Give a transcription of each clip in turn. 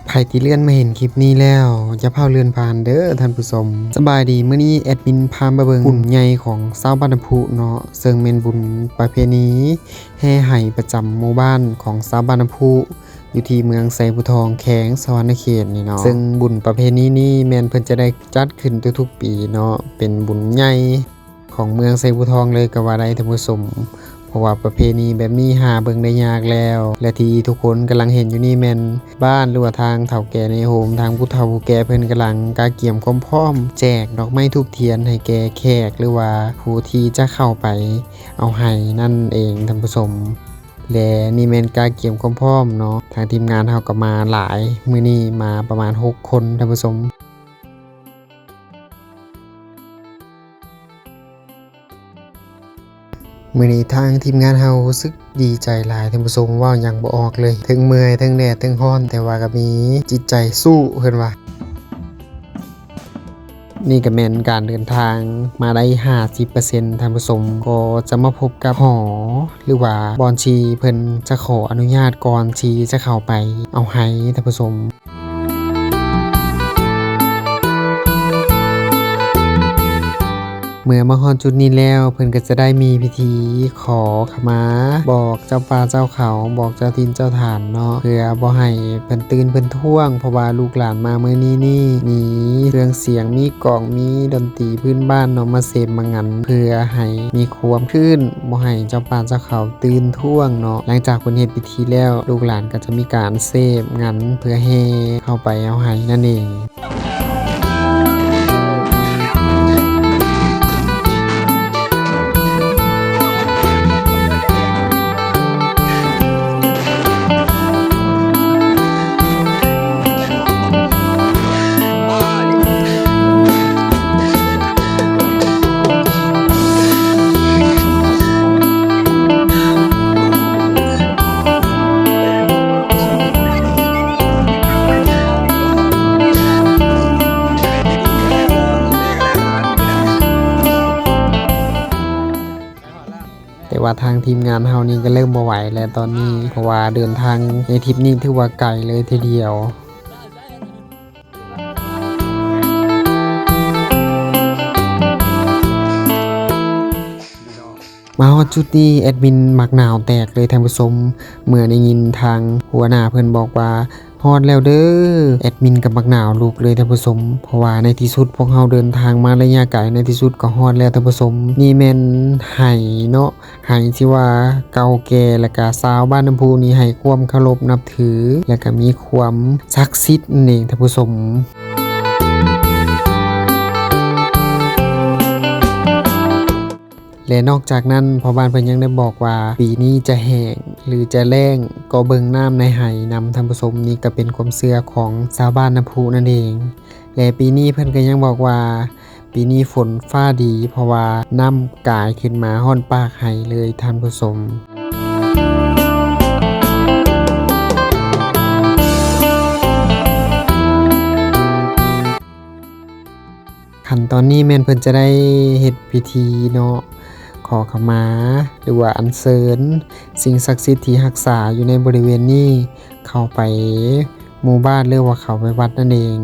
ໃຜທີ່ເລື່ອນມາເຫັນຄລິບນີ້ແລ້ວ ຢ່າຟ້າວເລື່ອນຜ່ານເດີທ່ານຜູ້ຊົມ. ສະບາຍດີ, ມື້ນີ້ແອດມິນພາມາເບິ່ງບຸນໃຫຍ່ຂອງຊາວບ້ານນ້ຳພຸເນາະ, ເຊິ່ງແມ່ນບຸນປະເພນີແຫ່ໄຫປະຈຳໝູ່ບ້ານຂອງຊາວບ້ານນ້ຳພຸ ຢູ່ທີ່ເມືອງໄຊພູທອງ ແຂວງສະຫວັນນະເຂດນີ້ເນາະ. ເຊິ່ງບຸນປະເພນີນີ້ແມ່ນເພິ່ນຈະໄດ້ຈັດຂຶ້ນທຸກໆປີເນາະ, ເປັນບຸນໃຫຍ່ ຂອງເມືອງໄຊພູທອງເລີຍກໍວ່າໄດ້ທ່ານຜູ້ຊົມ, ເພາະວ່າປະເພນີແບບນີ້ຫາເບິ່ງໄດ້ຍາກແລ້ວ. ແລະທີ່ທຸກຄົນກຳລັງເຫັນຢູ່ນີ້ແມ່ນບ້ານ ຫຼືວ່າທາງເຖົ້າແກ່ໃນໂຮມ, ທາງຜູ້ເຖົ້າຜູ້ແກ່ເພິ່ນກຳລັງກະກຽມຄວາມພ້ອມແຈກດອກໄມ້ທູບທຽນໃຫ້ແກ່ແຂກ ຫຼືວ່າຜູ້ທີ່ຈະເຂົ້າໄປເອົາໄຫນັ້ນເອງທ່ານຜູ້ຊົມ. ແລະນີ້ແມ່ນກະກຽມຄວາມພ້ອມເນາະ, ທາງທີມງານເຮົາກໍມາຫຼາຍ, ມື້ນີ້ມາປະມານຫົກຄົນທ່ານຜູ້ຊົມ. ມື້ນີ້ທາງທີມງານເຮົາຮູ້ສຶກດີໃຈຫຼາຍທ່ານຜູ້ຊົມ, ເວົ້າຫຍັງບໍ່ອອກເລີຍ, ເທິງເມື່ອຍ ເທິງແດດ ເທິງຮ້ອນ, ແຕ່ວ່າກໍມີຈິດໃຈສູ້ເພິ່ນວ່າ. ນີ້ກໍແມ່ນການເດີນທາງມາໄດ້ຫ້າສິບເປີເຊັນທ່ານຜູ້ຊົມ, ກໍຈະມາພົບກັບຫໍ ຫຼືວ່າບ່ອນທີ່ເພິ່ນຈະຂໍອະນຸຍາດກ່ອນທີ່ຈະເຂົ້າໄປເອົາໄຫທ່ານຜູ້ຊົມ. ເມື່ອມາຮອດຈຸດນີ້ແລ້ວ ເພິ່ນກໍຈະໄດ້ມີພິທີຂໍຂະມາ ບອກເຈົ້າປ່າເຈົ້າເຂົາ ບອກເຈົ້າຖິ່ນເຈົ້າຖານເນາະ ເພື່ອບໍ່ໃຫ້ເພິ່ນຕື່ນເພິ່ນທ້ວງ, ເພາະວ່າລູກຫຼານມາມື້ນີ້ນີ້ ມີເຄື່ອງສຽງ ມີກອງ ມີດົນຕີພື້ນບ້ານເນາະ ມາເສບມາງັນ ເພື່ອໃຫ້ມີຄວາມຄຶ້ນ ບໍ່ໃຫ້ເຈົ້າປ່າເຈົ້າເຂົາຕື່ນທ້ວງເນາະ. ຫຼັງຈາກເພິ່ນເຮັດພິທີແລ້ວ ລູກຫຼານກໍຈະມີການເສບງັນ ເພື່ອແຫ່ເຂົ້າໄປເອົາໄຫນັ້ນເອງ. ແຕ່ວ່າທາງທີມງານເຮົານີ້ກໍເລີ່ມບໍ່ໄຫວແລ້ວຕອນນີ້, ເພາະວ່າເດີນທາງໃນທຣິບນີ້ຖືວ່າໄກເລີຍທີດຽວ. ມາຮອດຈຸດນີ້ແອດມິນມັກໜາວແຕກເລີຍທ່ານຜູ້ຊົມ ເມື່ອໄດ້ຍິນທາງຫົວໜ້າເພິ່ນບອກວ່າ ຮອດແລ້ວເດີ. ແອດມິນກໍມັກໜາວລຸກເລີຍທ່ານຜູ້ຊົມ, ເພາະວ່າໃນທີ່ສຸດພວກເຮົາເດີນທາງມາໄລຍະໄກ, ໃນທີ່ສຸດກໍຮອດແລ້ວທ່ານຜູ້ຊົມ. ນີ້ແມ່ນໄຫເນາະ, ໄຫທີ່ວ່າເກົ່າແກ່ ແລະກະຊາວບ້ານນ້ຳພຸນີ້ໃຫ້ຄວາມເຄົາລົບນັບຖື ແລະກະມີຄວາມສັກສິດນັ້ນເອງທ່ານຜູ້ຊົມ. ແລະນອກຈາກນັ້ນ ພໍ່ບ້ານເພິ່ນຍັງໄດ້ບອກວ່າ ປີນີ້ຈະແຫ້ງ ຫຼື ຈະແລ້ງ ກໍເບິ່ງນ້ຳໃນໄຫນຳທ່ານຜູ້ຊົມ. ນີ້ກໍເປັນຄວາມເຊື່ອຂອງຊາວບ້ານນ້ຳພຸນັ້ນເອງ. ແລະປີນີ້ເພິ່ນກໍຍັງບອກວ່າ ປີນີ້ຝົນຟ້າດີ ເພາະວ່ານ້ຳກາຍຂຶ້ນມາຮອດປາກໄຫເລີຍທ່ານຜູ້ຊົມ. ຂັ້ນຕອນນີ້ແມ່ນເພິ່ນຈະໄດ້ເຮັດພິທີເນາະ ຂໍຂະມາ ຫຼືວ່າອັນເຊີນສິ່ງສັກສິດທີ່ຮັກສາຢູ່ໃນບໍລິເວນນີ້ ເຂົ້າໄປໝູ່ບ້ານ ຫຼືວ່າເຂົ້າໄປວັດນັ້ນເອງ.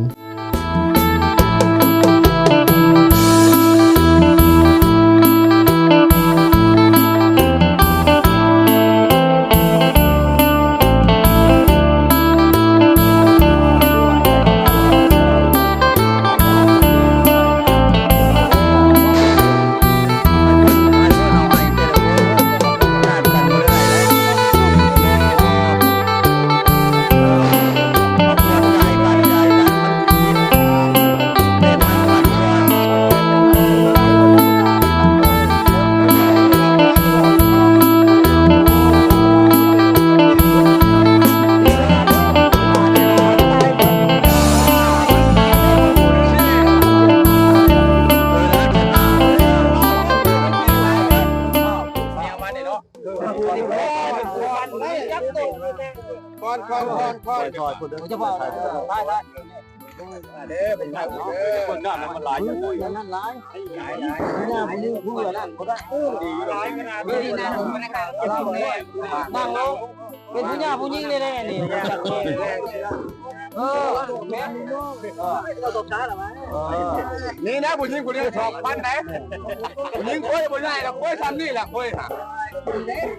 ເປັນຜູ້ຫຍ່າຜູ້ຍິງແນ່ໆນີ້. ເອີ ນີ້ນະ ຜູ້ຍິງຜູ້ນີ້ຊອກຟັນໄດ໋ ຜູ້ຍິງໂອ້ຍ ບໍ່ໃຫຍ່ດອກ ໂອ້ຍ ຊ່ຳນີ້ແຫຼະ ໂອ້ຍ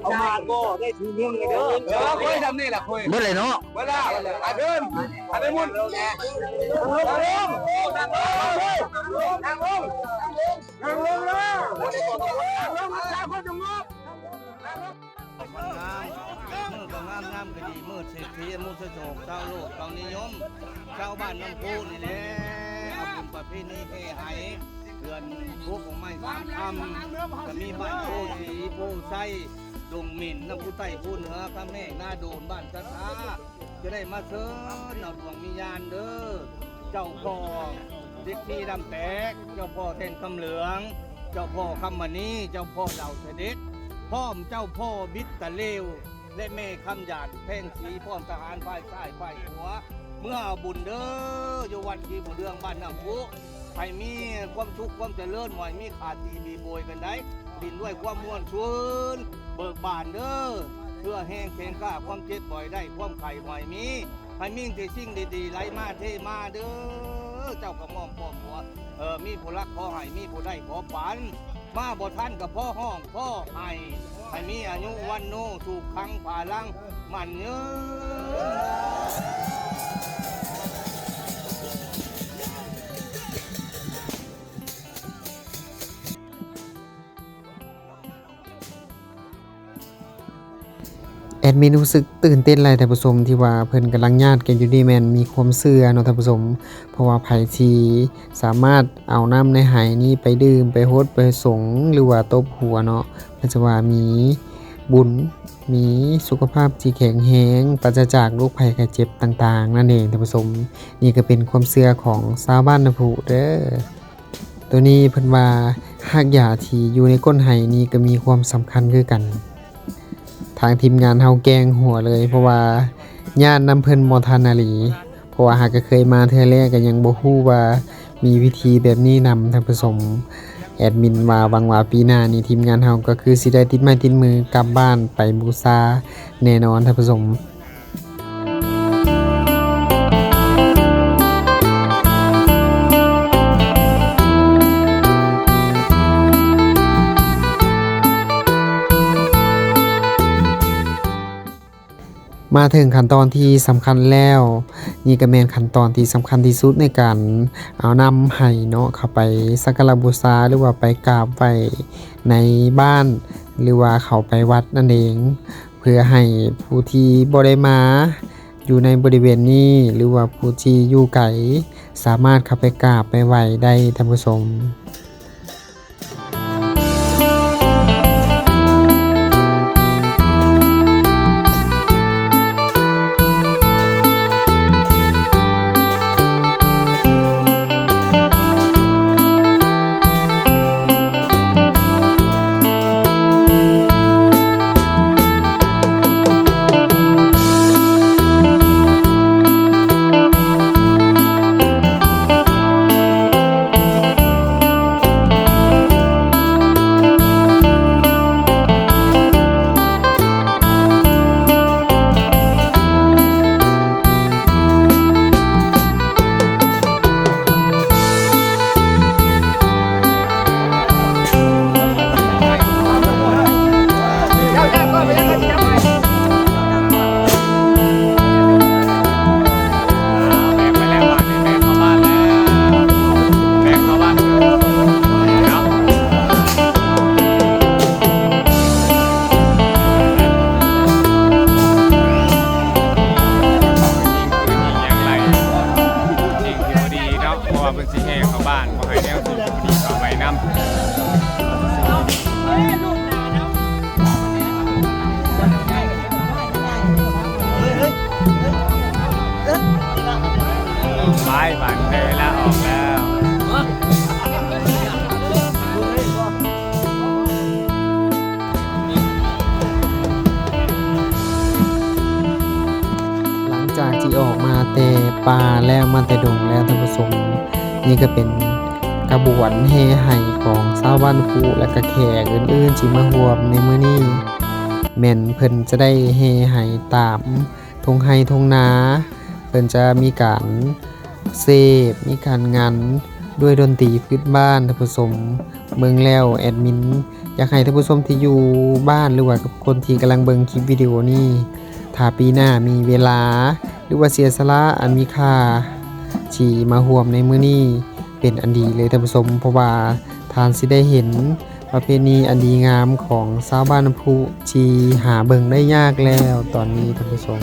ເອົາມາບໍ່ໄດ້ຖືເງິນເດີ ເອີ ໂອ້ຍ ຊ່ຳນີ້ແຫຼະ ໂອ້ຍ ໝົດເລີຍເນາະ ເວລາ ອາເດີນ ອາເດີນ ໝຸນ ນັ່ງລົງ ນັ່ງລົງ ນັ່ງລົງ ນັ່ງລົງ ນັ່ງລົງ ນັ່ງລົງ ນັ່ງລົງ ມັນງາມ ມື້ກໍງາມ ຍາມກໍດີ ມື້ເສດຖີອະມຸດສະໂສກ ຊາວໂລກເຂົານິຍົມ ຊາວບ້ານນ້ຳພຸນີ້ແຫຼະ ເອົາບຸນປະເພນີແຫ່ໄຫ ເດືອນຫົກ ອອກໄມ້ສາມຄຳ ກໍມີບ້ານໂພສີ ໂພໄຊ ດົງໝິ່ນ ນ້ຳພຸໃຕ້ ພູເໜືອ ຄຳແຮກ ນາໂດນ ບ້ານສັດທາ ຈະໄດ້ມາເຊີນເອົາດວງວິນຍານເດີ ເຈົ້າພໍ່ເດັກພີດຳແຕກ ເຈົ້າພໍ່ແທ່ງຄຳເຫຼືອງ ເຈົ້າພໍ່ຄຳມະນີ ເຈົ້າພໍ່ດາວສະເດັດ ພ້ອມເຈົ້າພໍ່ບິດຕະເລວ ແລະ ແມ່ຄຳຢາດແພງສີ ພ້ອມທະຫານຝ່າຍຊ້າຍຝ່າຍຂວາ ເມືອເອົາບຸນເດີ ຢູ່ວັດກີ່ບຸນເຮືອງ ບ້ານນ້ຳພຸ ໃຫ້ມີຄວາມສຸກຄວາມຈະເລີນ ບໍ່ໃຫ້ມີຂາດຕີບີໂບຍກັນໄດ໋ ຫຼິ້ນດ້ວຍຄວາມມ່ວນຊື່ນເບີກບານເດີ ເພື່ອແຮງແຂງກ້າ ຄວາມເຈັບບໍ່ໃຫ້ໄດ້ ຄວາມໄຂ້ບໍ່ໃຫ້ມີ ໃຫ້ມີແຕ່ສິ່ງດີໆໄຫຼມາເທມາເດີ ເຈົ້າກໍໝອມປ້ອມຫົວ ເອີ ມີຜູ້ຮັກຂໍໃຫ້ ມີຜູ້ໄດ້ຂໍປັນ ມາບໍ່ທັນກໍພໍຮ້ອງພໍໄຫ້ ໃຫ້ມີອາຍຸວັນໂນ ສຸຂັງພະລັງ ໝັ້ນຍືນ. ແອດມິນຮູ້ສຶກຕື່ນເຕັ້ນຫຼາຍທ່ານຜູ້ຊົມ ທີ່ວ່າເພິ່ນກຳລັງຍາດກັນຢູ່ນີ້ ແມ່ນມີຄວາມເຊື່ອເນາະທ່ານຜູ້ຊົມ ເພາະວ່າໃຜທີ່ສາມາດເອົານ້ຳໃນໄຫນີ້ໄປດື່ມ ໄປຫົດ ໄປສົງ ຫຼືວ່າຕົບຫົວເນາະ ເພິ່ນຈະວ່າມີບຸນ ມີສຸຂະພາບທີ່ແຂງແຮງ ປາສະຈາກໂລກໄພໄຂ້ເຈັບຕ່າງໆນັ້ນເອງທ່ານຜູ້ຊົມ. ນີ້ກໍເປັນຄວາມເຊື່ອຂອງຊາວບ້ານນ້ຳພຸເດີ. ໂຕນີ້ເພິ່ນວ່າຮາກຢາທີ່ຢູ່ໃນກົ້ນໄຫນີ້ກໍມີຄວາມສຳຄັນຄືກັນ. ທາງທີມງານເຮົາແກ້ງຫົວເລີຍ ເພາະວ່າຍາດນຳເພິ່ນບໍ່ທັນອີ່ຫຼີ ເພາະວ່າຫາກະເຄີຍມາເທື່ອແລກ ກໍຍັງບໍ່ຮູ້ວ່າມີວິທີແບບນີ້ນຳທ່ານຜູ້ຊົມ. ແອດມິນວ່າຫວັງວ່າປີໜ້ານີ້ ທີມງານເຮົາກໍຄືຊິໄດ້ຕິດໄມ້ຕິດມືກັບບ້ານໄປບູຊາແນ່ນອນທ່ານຜູ້ຊົມ. ມາເຖິງຂັ້ນຕອນທີ່ສຳຄັນແລ້ວ, ນີ້ກໍແມ່ນຂັ້ນຕອນທີ່ສຳຄັນທີ່ສຸດໃນການເອົານ້ຳໄຫເນາະ ເຂົ້າໄປສັກກາລະບູຊາ ຫຼືວ່າໄປກາບໄຫວ້ໃນບ້ານ ຫຼືວ່າເຂົ້າໄປວັດນັ້ນເອງ. ເພື່ອໃຫ້ຜູ້ທີ່ບໍ່ໄດ້ມາຢູ່ໃນບໍລິເວນນີ້ ຫຼືວ່າຜູ້ທີ່ຢູ່ໄກ ສາມາດເຂົ້າໄປກາບໄປໄຫວ້ໄດ້ທ່ານຜູ້ຊົມ. ສິ່ງທີ່ບໍ່ດີເນາະ ເພາະວ່າເພິ່ນຊິແຫ່ເຂົ້າບ້ານ ບໍ່ໃຫ້ແນວທີ່ບໍ່ດີເຂົ້າໄປນຳ. ໄປ ບາດໄດ້ເວລາອອກແລ້ວ. ຫຼັງຈາກທີ່ອອກມາແຕ່ປ່າແລ້ວ ມາແຕ່ດົງແລ້ວທ່ານຜູ້ຊົມ, ນີ້ກໍເປັນຂະບວນແຫ່ໄຫຂອງຊາວບ້ານພູ ແລະກະແຂກອື່ນໆທີ່ມາຮ່ວມໃນມື້ນີ້ ແມ່ນເພິ່ນຈະໄດ້ແຫ່ໄຫຕາມທົ່ງໄຮ່ທົ່ງນາ ໄປ ເພິ່ນຈະມີການເສບ ມີການງັນດ້ວຍດົນຕີພື້ນບ້ານ. ທ່ານຜູ້ຊົມ ເບິ່ງແລ້ວແອດມິນຢາກໃຫ້ທ່ານຜູ້ຊົມທີ່ຢູ່ບ້ານ ຫຼືວ່າກັບຄົນທີ່ກຳລັງເບິ່ງຄລິບວິດີໂອນີ້ ຖ້າປີໜ້າມີເວລາ ຫຼືວ່າເສຍສະຫຼະອັນມີຄ່າທີ່ມາຮ່ວມໃນມື້ນີ້ ເປັນອັນດີເລີຍທ່ານຜູ້ຊົມ ເພາະວ່າທ່ານຊິໄດ້ເຫັນປະເພນີອັນດີງາມຂອງຊາວບ້ານນ້ຳພຸ ທີ່ຫາເບິ່ງໄດ້ຍາກແລ້ວຕອນນີ້ທ່ານຜູ້ຊົມ.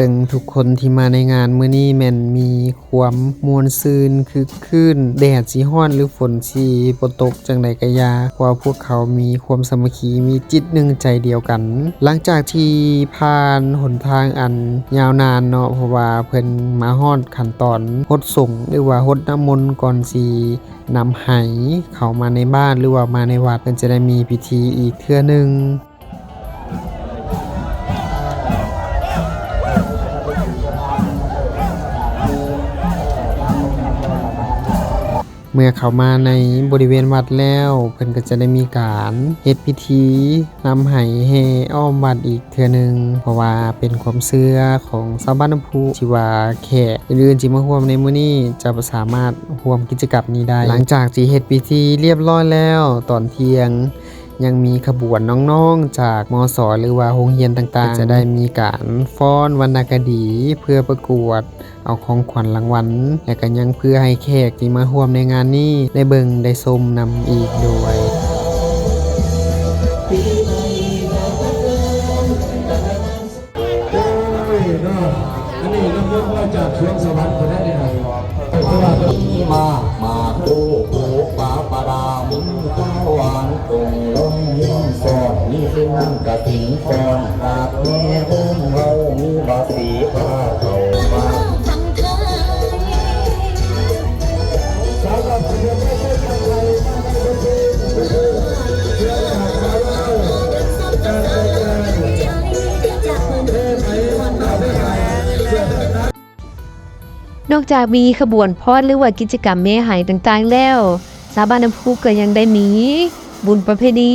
ເຊິ່ງທຸກຄົນທີ່ມາໃນງານມື້ນີ້ແມ່ນມີ ຄວາມມ່ວນຊື່ນຄຶກຄື້ນ, ແດດຊິຮ້ອນ ຫຼື ຝົນຊິບໍ່ຕົກຈັ່ງໃດກະຢ່າ, ເພາະວ່າພວກເຂົາມີຄວາມສາມັກຄີ, ມີຈິດໜຶ່ງໃຈດຽວກັນ. ຫຼັງຈາກທີ່ຜ່ານຫົນທາງອັນຍາວນານເນາະ, ເພາະວ່າເພິ່ນມາຮອດຂັ້ນຕອນຫົດສົງ ຫຼືວ່າຫົດນ້ຳມົນ ກ່ອນຊິນຳໄຫເຂົ້າມາໃນບ້ານ ຫຼືວ່າມາໃນວັດ, ເພິ່ນຈະໄດ້ມີພິທີອີກເທື່ອໜຶ່ງ. ເມື່ອເຂົ້າມາໃນບໍລິເວນວັດແລ້ວ, ເພິ່ນກໍຈະໄດ້ມີການເຮັດພິທີນຳໄຫແຫ່ອ້ອມວັດອີກເທື່ອໜຶ່ງ, ເພາະວ່າເປັນຄວາມເຊື່ອຂອງຊາວບ້ານນ້ຳພຸ ທີ່ວ່າແຂກອື່ນໆທີ່ມາຮ່ວມໃນມື້ນີ້ຈະບໍ່ສາມາດຮ່ວມກິດຈະກຳນີ້ໄດ້. ຫຼັງຈາກທີ່ເຮັດພິທີລຽບຮ້ອຍແລ້ວ, ຕອນທ່ຽງ ຍັງມີຂະບວນນ້ອງໆຈາກ ມສ ຫຼືວ່າໂຮງຮຽນຕ່າງໆ ຈະໄດ້ມີການຟ້ອນວັນນະຄະດີ ເພື່ອປະກວດເອົາຂອງຂວັນລາງວັນ ແລະ ກະຍັງເພື່ອໃຫ້ແຂກທີ່ມາຮ່ວມໃນງານນີ້ໄດ້ເບິ່ງໄດ້ຊົມນຳອີກດ້ວຍ. ໂອ້ຍເນາະ ອັນນີ້ນ້ຳມົນມາຈາກສວງສະຫວັນພຸ້ນເດ້ນີ້ນະ ເພາະວ່າ ມີໝາກ ໝາກ ໂອ້ ປູ ປາ ປາດາ ມີຂາວຫວານ ຕົງລົງມີສອດ ມີເສັ້ນກະຕິງກ່ອນ ຫາກແມ່ໂຮມເຮົາ ມີບາສີພາເຂົ້າມາ. ນອກຈາກມີຂະບວນຟ້ອນ ຫຼືວ່າກິດຈະກຳແຫ່ໄຫຕ່າງໆແລ້ວ, ຊາວບ້ານນ້ຳພຸກໍຍັງໄດ້ມີບຸນປະເພນີ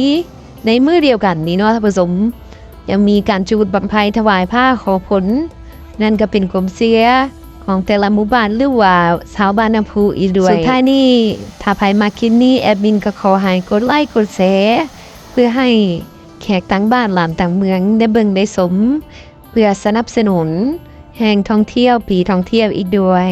ໃນມື້ດຽວກັນນີ້ເນາະທ່ານຜູ້ຊົມ, ຍັງມີການຈູດບັ້ງໄຟຖວາຍພະຂໍພົນ, ນັ້ນກໍເປັນຄວາມເຊື່ອຂອງແຕ່ລະໝູ່ບ້ານ ຫຼືວ່າຊາວບ້ານນ້ຳພຸອີກດ້ວຍ. ສຸດທ້າຍນີ້, ຖ້າໃຜມັກຄລິບນີ້, ແອດມິນກໍຂໍໃຫ້ກົດໄລກົດແຊ ເພື່ອໃຫ້ແຂກຕ່າງບ້ານຫຼານຕ່າງເມືອງໄດ້ເບິ່ງໄດ້ຊົມ, ເພື່ອສະໜັບສະໜູນແຫຼ່ງທ່ອງທ່ຽວ ປີທ່ອງທ່ຽວອີກດ້ວຍ.